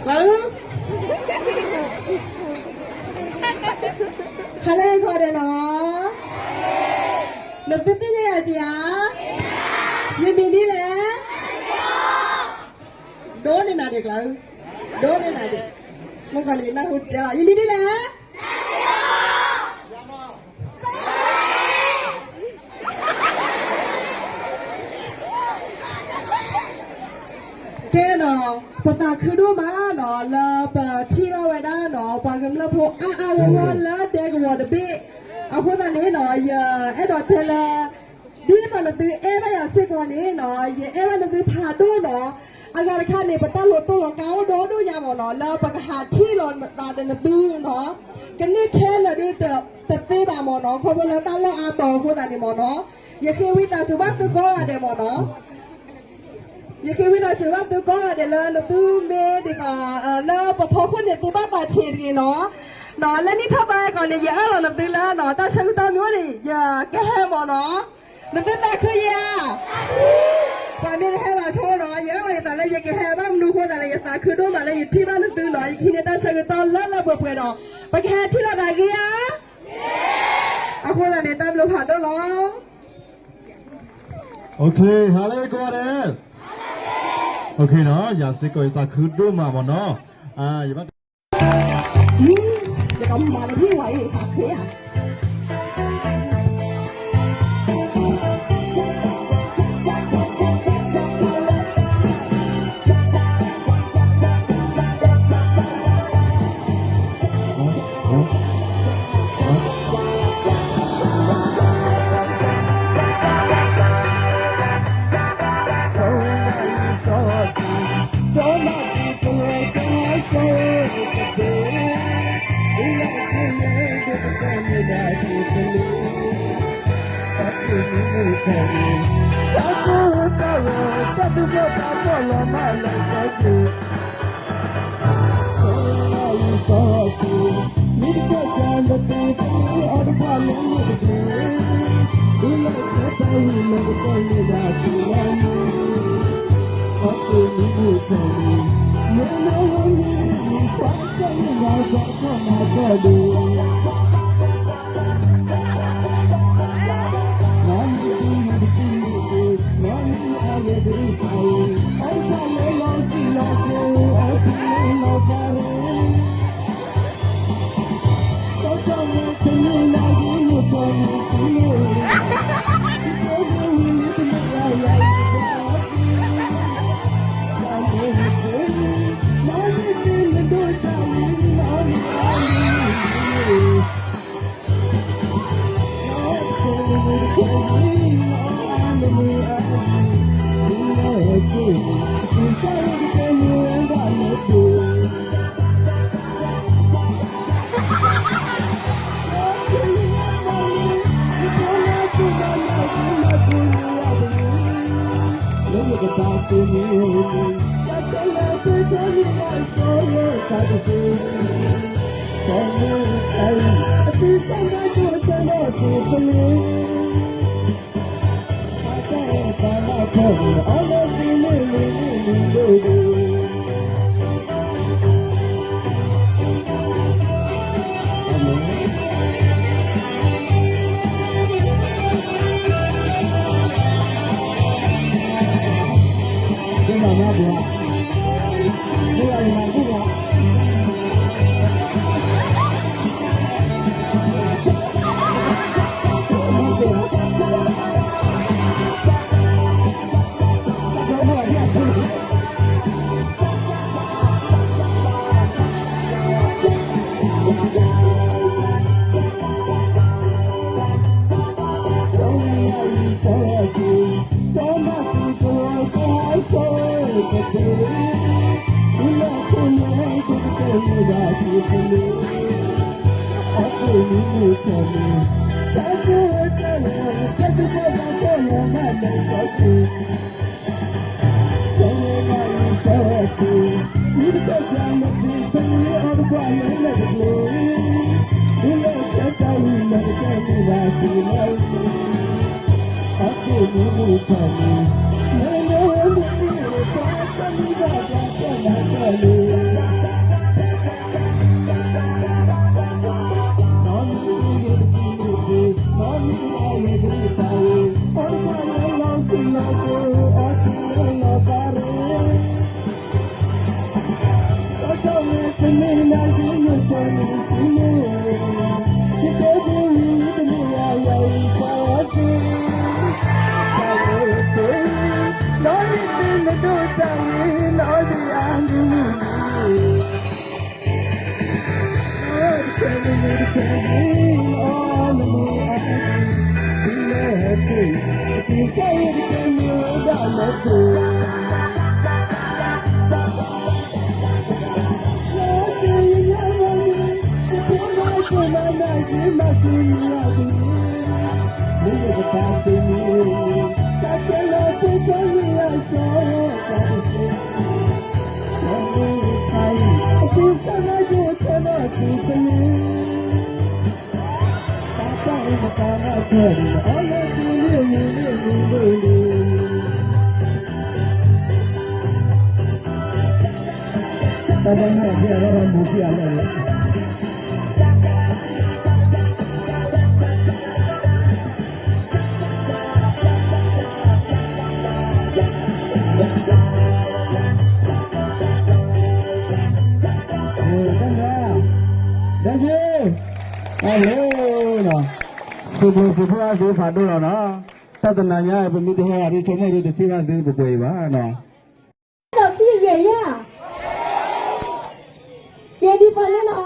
ကျၢၤ, ဟါလၢဂီၤဒဲးနီၤ, နသုသ့ၣ်ညါယၤဧါ, ယမံၤဒ်လဲၣ်, ဒိးန့ၢ်နၤဒံးကျၢၤ, ဒိးန့ၢ်နၤဒံး, မုၢ်ကီၢ်န့ၣ်နၢ်ဟူတကဲလီၤ, ယမံၤဒ်လဲၣ် ကဲနီၤ, ပသးခုဒိၣ်မးနီၤ လၢပထံၣ်ဘၣ်ဝဲဒၣ်နီၤ ပှၤကမျၢၢ်ဖိအါအါဂီၢ်ဂီၢ်လၢဒဲကဝီၤတဘ့ၣ်, အဃိသတးန့ၣ်နီၤ ယအဲၣ်ဒိးတဲလၢ ဒ်သိးနသုအဲၣ်ဘၣ်ယၤစ့ၢ်ကီးန့ၣ်နီၤ ယအဲၣ်ဘၣ်နသုဖးဒိၣ်နီၤ, အဂၤတခါန့ၣ် ပတၢ်လိၤတိၢ်လီၤကါအိၣ်ဒီဒိၣ်ညါမ့ၢ်နီၤ လၢပကဟးထံၣ်လိာ်သးဒီးနသုနီၤ, ကန့ၢ်ခဲလၢာ်ဒ်တသ့ဘၣ်မ့ၢ်နီၤ ခီဖျိလၢတၢ်လီၢ်အါတီၤအဃိသတးန့ၣ်မ့ၢ်နီၤ, ယဃ့ဝံသးစူၤဘၣ်သုကိးဂၤဒဲးမ့ၢ်နီၤ ယဃ့ဝံသးစူၤဘၣ်သုကိးဂၤဒဲးလၢနသုမ့ၢ်ဒ်သိး လၢပဖီခိၣ်န့ၣ်သုဘၣ်သးဆံးတဂ့ၤနီၤ, လၢနံၣ်ထီၣ်သီအံၤကီးန့ၣ် ယအၢၣ်လီၤနသုလၢနီၤ တၢ်ဆၢကတီၢ်မ့ၢ်အိၣ်န့ၣ် ယကဟဲမ့ၢ်နီၤ, နသုသးခုယၤဧါ, ပှၤမ့ၢ်တဟဲဘၣ်ဆိနီၤ ယအၢၣ်လီၤယသးလၢယကဟဲဘၣ်မနုၤအဃိသတးလဲၣ် ယသးခုဒိၣ်မးလၢယထံၣ်ဘၣ်နသုနီၤ ယကဟံးန့ၢ်တၢ်ဆၢကတီၢ်လၢလၢပှဲၤပှဲၤဒီး ပကဟဲထံၣ်လိာ်သးဂ့ၤဧါ, အဃိသတးန့ၣ် တၢ်ဘျုးဖးဒိၣ်လီၤ. ဟါလၢဂီၤဒဲး, ယၤစ့ၢ်ကီးယသးခုဒိၣ်မးမ့ၢ်နီၤ, ယကမၤတမ့ၢ်ဝဲအံၤ သးခုဧါ. တၢ်ဘျုး, စံးဘျုးစံးဖှိၣ်အသုဖးဒိၣ်လီၤနီၤ, တၢ်တနၤညါ ပမ့ၢ်တဟဲဘၣ်ဒီး ဆိကမိၣ်ဒီးတသ့ဘၣ်သုပှဲၤပှဲၤအံၤဘၣ်နီၤ, ဒီးထံၣ်ယဲၢ်ယၤ, ယဲၢ်ဒ်ပှၤန့ၣ်နီ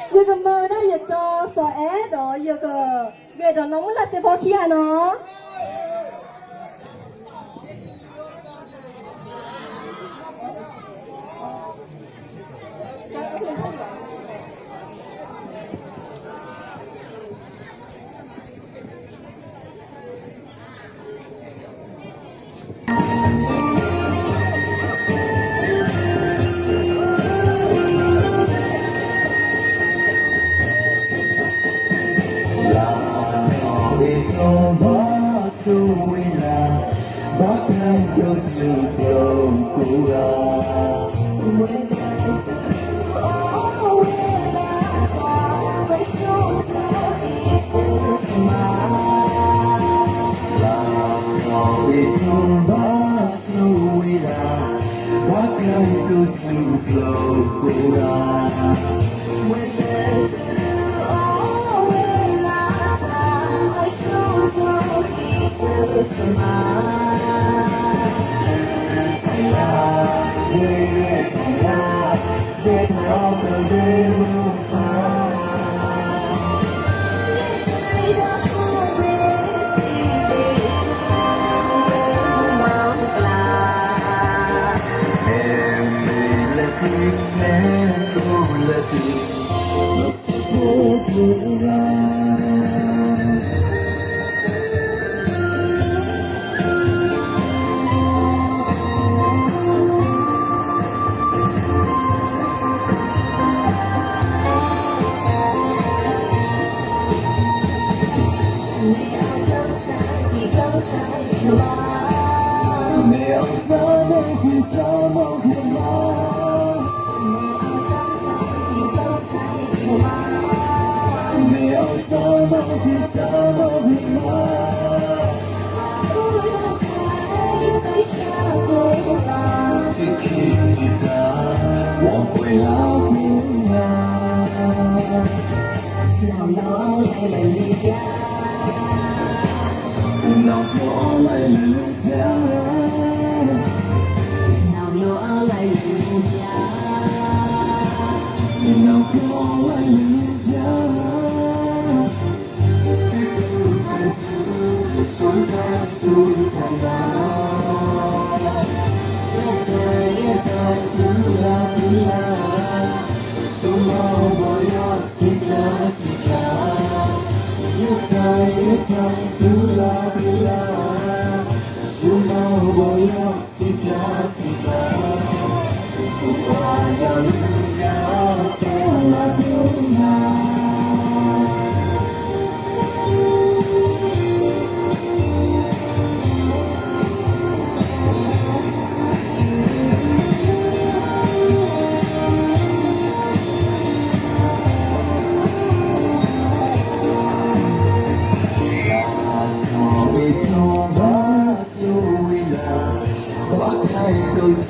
ၤ, ယကမၤဝဲဒၣ်ယကၠီစီၤအဲၣ်ဒီး ယကဂဲၤဒီးနီၢ်မုၢ်လၢ်သ့ၣ်ဖီခံဂၤနီၤ.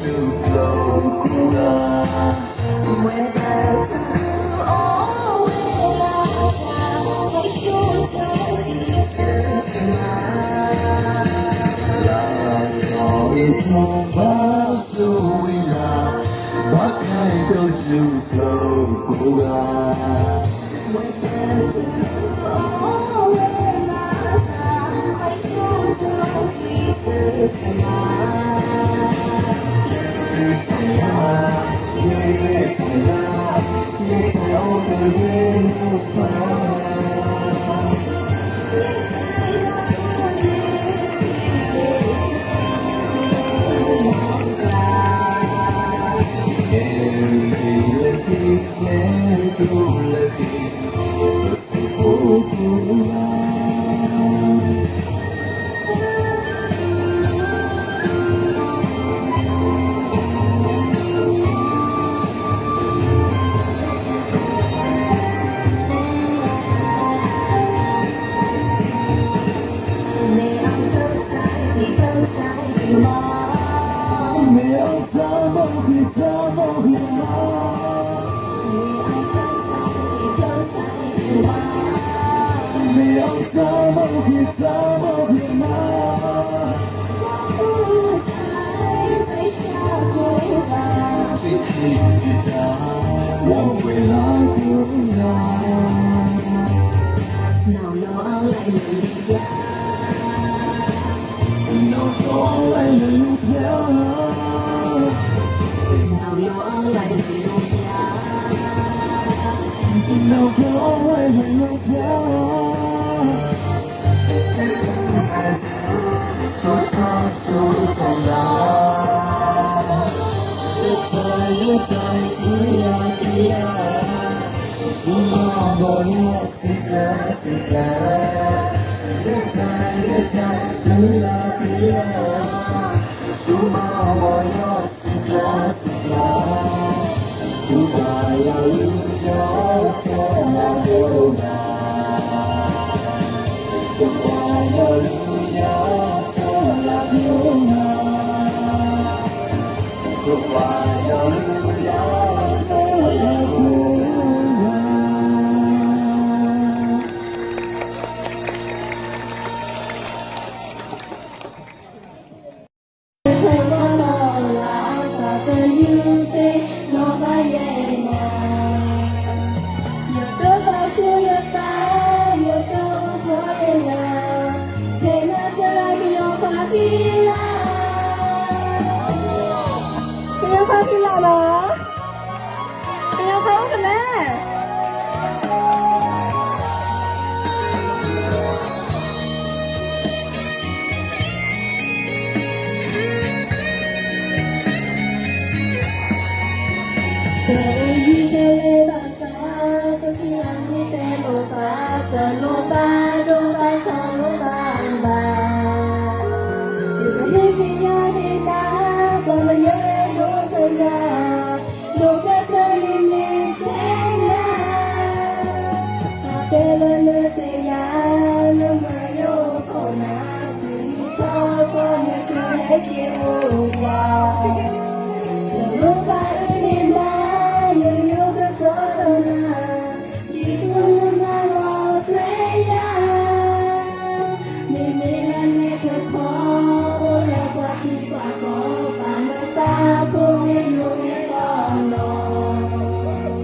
ကညီဖါဖံလၢ်လီၤ, ကညီဖါအ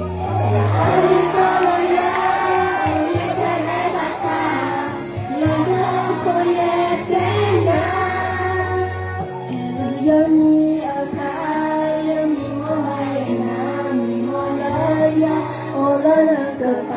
ိၣ်ဖဲလဲၣ်.